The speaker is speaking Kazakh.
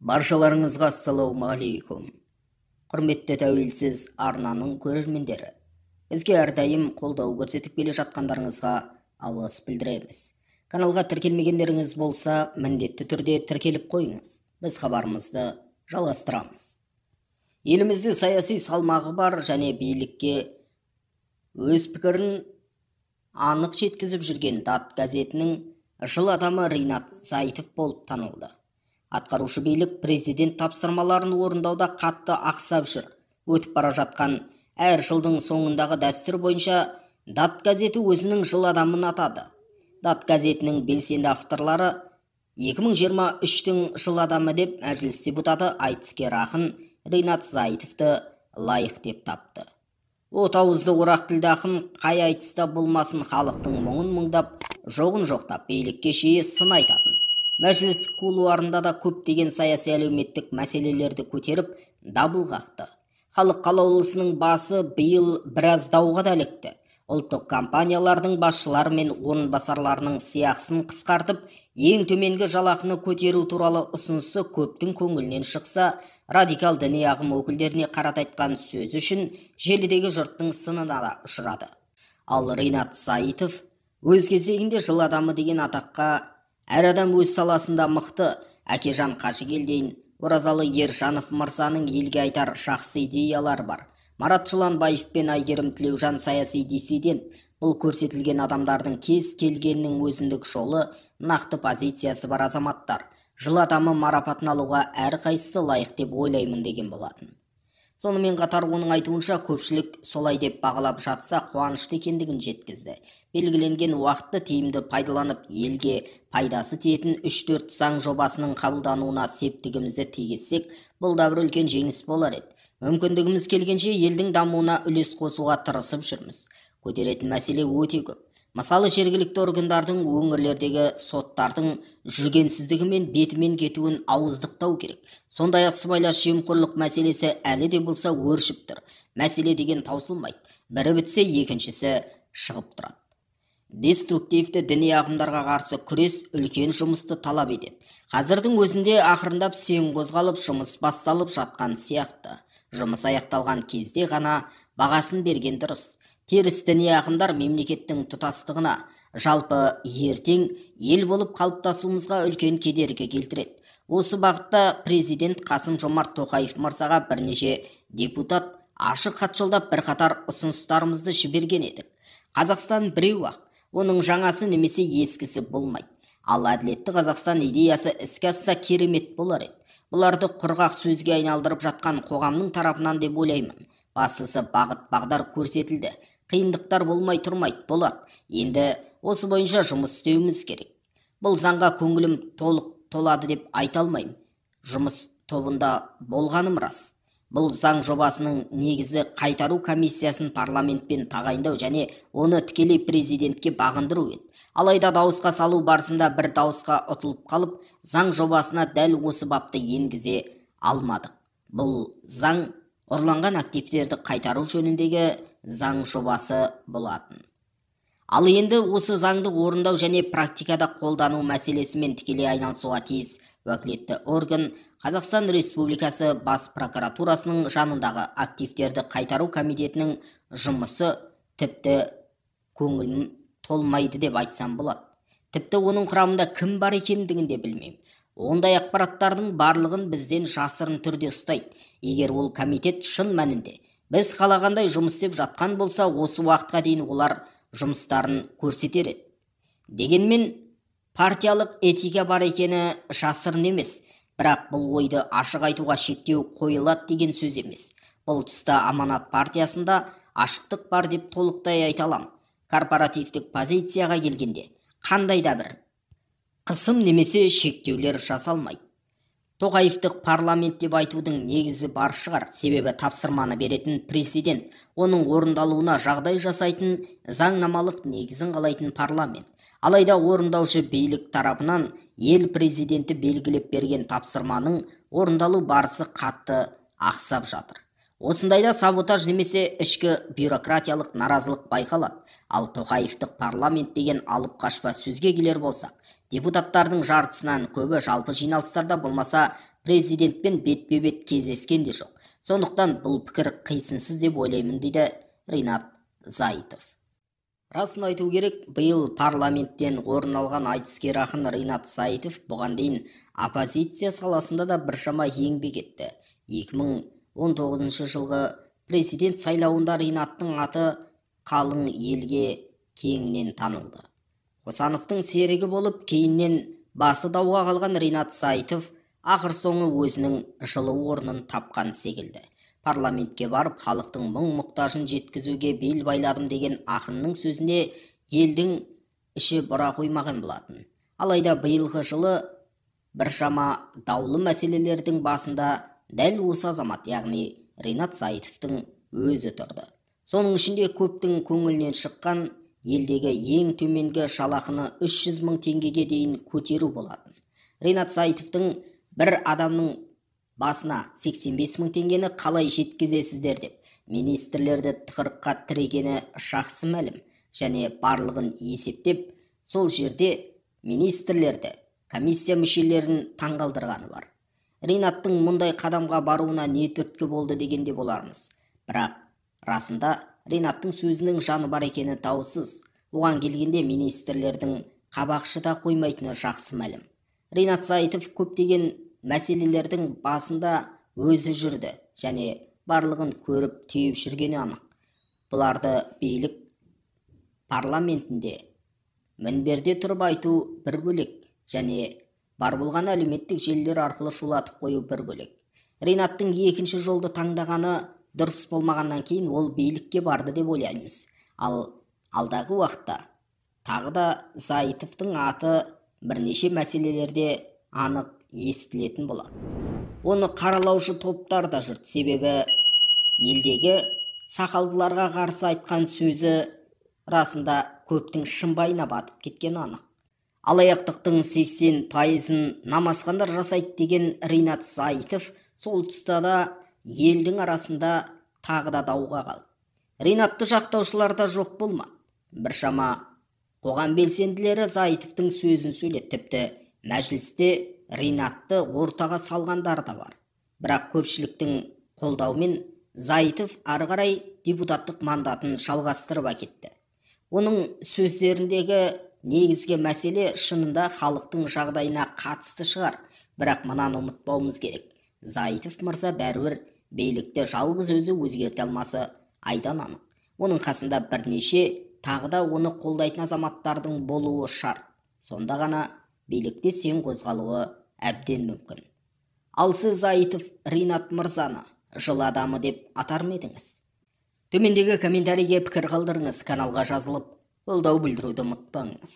Баршаларыңызға ассалаумағалейкум. Құрметті тәуелсіз арнаның көрермендері, бізге әрдайым қолдау көрсетіп келе жатқандарыңызға алғыс білдіреміз. Каналға тіркелмегендеріңіз болса, міндетті түрде тіркеліп қойыңыз. Біз хабарымызды жалғастырамыз. Елімізде саяси салмағы бар және билікке өз пікірін анық жеткізіп жүрген Дат газетінің жыл адамы Ринат Зайтов болып танылды. Атқарушы билік президент тапсырмаларын орындауда қатты ақсап жүр. Өтіп бара жатқан әр жылдың соңындағы дәстүр бойынша Дат газеті өзінің жыл адамын атады. Дат газетінің белсенді авторлары 2023-тің жыл адамы деп мәжіліс депутаты, айтыскер ақын Ринат Зайтовты лайық деп тапты. От ауызды орақ тілді ақын қай айтыста болмасын халықтың мұңын мұңдап, жоғын жоқтап, билікке жиі сын айтатын. Мәжіліс кулуарында да көптеген саяси әлеуметтік мәселелерді көтеріп, дабыл қақты. Халық қалаулысының басы биыл біраз дауға да ілікті. Ұлттық компаниялардың басшылары мен орынбасарларының сыйақысын қысқартып, ең төменгі жалақыны көтеру туралы ұсынысы көптің көңілінен шықса, радикал діни ағым өкілдеріне қарата айтқан сөзі үшін желідегі жұрттың сынына да ұшырады. Ал Ринат Зайтов өз кезегінде жыл адамы деген атаққа әр адам өз саласында мықты Әкежан Қажыгелдин, Оразалы Ержанов мырзаның елге айтар жақсы идеялары бар. Марат Жыланбаев пен Әйгерім Тілеужан саяси диссидент. Бұл көрсетілген адамдардың кез келгенінің өзіндік жолы, нақты позициясы бар азаматтар. Жыл адамы марапатын алуға әрқайсысы лайық деп ойлаймын деген болатын. Сонымен қатар оның айтуынша, көпшілік солай деп бағалап жатса қуанышты екендігін жеткізді. Белгіленген уақытты тиімді пайдаланып, елге пайдасы тиетін 3-4 заң жобасының қабылдануына септігімізді тигізсек, бұл да бір үлкен жеңіс болар еді. Мүмкіндігіміз келгенше елдің дамуына үлес қосуға тырысып жүрміз. Көтеретін мәселе өте көп. Мысалы, жергілікті органдардың, өңірлердегі соттардың жүргенсіздігі мен бетімен кетуін ауыздықтау керек. Сондай-ақ сыбайлас жемқорлық мәселесі әлі де болса өршіп тұр. Мәселе деген таусылмайды. Бірі бітсе, екіншісі шығып тұрады. Деструктивті діни ағымдарға қарсы күрес үлкен жұмысты талап етеді. Қазірдің өзінде ақырындап сең қозғалып, жұмыс басталып жатқан сияқты. Жұмыс аяқталған кезде ғана бағасын берген дұрыс. Теріс діни ағымдар мемлекеттің тұтастығына, жалпы ертең ел болып қалыптасуымызға үлкен кедергі келтіреді. Осы бағытта президент Қасым Жомарт Тоқаев мырзаға бірнеше депутат ашық хат жолдап, бірқатар ұсыныстарымызды жіберген едік. Қазақстан біреу-ақ, оның жаңасы немесе ескісі болмайды. Ал әділетті Қазақстан идеясы іске асса керемет болар еді. Бұларды құрғақ сөзге айналдырып жатқан қоғамның тарапынан деп ойлаймын. Бастысы бағыт бағдар көрсетілді. Қиындықтар болмай тұрмайды, болады. Енді осы бойынша жұмыс істеуіміз керек. Бұл заңға көңілім толық толады деп айта алмаймын. Жұмыс тобында болғаным рас. Бұл заң жобасының негізі қайтару комиссиясын парламентпен тағайындау және оны тікелей президентке бағындыру еді. Алайда дауысқа салу барысында бір дауысқа ұтылып қалып, заң жобасына дәл осы бапты енгізе алмадық. Бұл заң ұрланған активтерді қайтару жөніндегі заң жобасы болатын. Ал енді осы заңды орындау және практикада қолдану мәселесімен тікелей айналысуға тиіс уәкілетті орган Қазақстан Республикасы Бас прокуратурасының жанындағы активтерді қайтару комитетінің жұмысы тіпті көңілім толмайды деп айтсам болады. Тіпті оның құрамында кім бар екендігін де білмеймін. Ондай ақпараттардың барлығын бізден жасырын түрде ұстайды. Егер ол комитет шын мәнінде біз қалағандай жұмыс істеп жатқан болса, осы уақытқа дейін олар жұмыстарын көрсетер еді. Дегенмен партиялық этика бар екені жасырын емес, бірақ бұл ойды ашық айтуға шектеу қойылады деген сөз емес. Бұл тұста Аманат партиясында ашықтық бар деп толықтай айта аламын. Корпоративтік позицияға келгенде қандай да бір қысым немесе шектеулер жасалмайды. Тоқаевтық парламент деп айтудың негізі бар шығар, себебі тапсырманы беретін президент, оның орындалуына жағдай жасайтын, заңнамалық негізін қалайтын парламент. Алайда орындаушы билік тарапынан ел президенті белгілеп берген тапсырманың орындалу барысы қатты ақсап жатыр. Осындайда саботаж немесе ішкі бюрократиялық наразылық байқалады. Ал Тоқаевтық парламент деген алып қашпа сөзге келер болсақ, депутаттардың жартысынан көбі жалпы жиналыстарда болмаса Президентпен бетпе-бет кездескен де жоқ. Сондықтан бұл пікір қисынсыз деп ойлаймын, дейді Ринат Зайтов. Расын айту керек, биыл парламенттен орын алған айтыскер ақын Ринат Зайтов бұған дейін оппозиция саласында да біршама еңбек етті. 2019 жылғы президент сайлауында Ринаттың аты қалың елге кеңінен танылды. Қосановтың серігі болып, кейіннен басы дауға қалған Ринат Зайтов ақыр соңы өзінің жылы орнын тапқан секілді. Парламентке барып, халықтың мұң-мұқтажын жеткізуге бел байладым деген ақынның сөзіне елдің іші бұра қоймаған болатын. Алайда биылғы жылы біршама даулы мәселелердің басында дәл осы азамат, яғни Ринат Зайтовтың өзі тұрды. Соның ішінде көптің көңілінен шыққан елдегі ең төменгі жалақыны 300 мың теңгеге дейін көтеру болатын. Ринат Зайтовтың бір адамның басына 85 мың теңгені қалай жеткізесіздер деп министрлерді тығырыққа тірегені жақсы мәлім, және барлығын есептеп сол жерде министрлерді, комиссия мүшелерін таңғалдырғаны бар. Ринаттың мұндай қадамға баруына не түрткі болды дегенде болармыз. Бірақ расында Ринаттың сөзінің жаны бар екені даусыз. Оған келгенде министрлердің қабақ шыта қоймайтыны жақсы мәлім. Ринат Зайтов көптеген мәселелердің басында өзі жүрді және барлығын көріп түйіп жүргені анық. Бұларды билік парламентінде мінберде тұрып айту бір бөлек, және бар болған әлеуметтік желілер арқылы шулатып қою бір бөлек. Ринаттың екінші жолды таңдағаны дұрыс болмағаннан кейін ол билікке барды деп ойлаймыз. Ал алдағы уақытта тағы да Зайтовтың аты бірнеше мәселелерде анық естілетін болады. Оны қаралаушы топтар да жұрт, себебі елдегі сақалдыларға қарсы айтқан сөзі расында көптің шымбайына батып кеткені анық. Алаяқтықтың 80%-ын намазхандар жасайды деген Ринат Зайтов сол тұста да елдің арасында тағы да дауға қалды. Ринатты жақтаушылар да жоқ болмады. Біршама қоғам белсенділері Зайтовтың сөзін сөйледі, тіпті мәжілісте Ринатты ортаға салғандар да бар. Бірақ көпшіліктің қолдауымен Зайтов ары қарай депутаттық мандатын жалғастырып әкетті. Оның сөздеріндегі негізгі мәселе шынында халықтың жағдайына қатысты шығар. Бірақ мынаны ұмытпауымыз керек. Зайтов мырза бәрібір билікті жалғыз өзі өзгерте алмасы айдан анық. Оның қасында бірнеше тағы да оны қолдайтын азаматтардың болуы шарт. Сонда ғана билікте сен қозғалуы әбден мүмкін. Ал сіз Зайтов Ринат мырзаны жыл адамы деп атар ма едіңіз? Төмендегі комментарийге пікір қалдырыңыз, каналға жазылып, қолдау білдіруді ұмытпаңыз.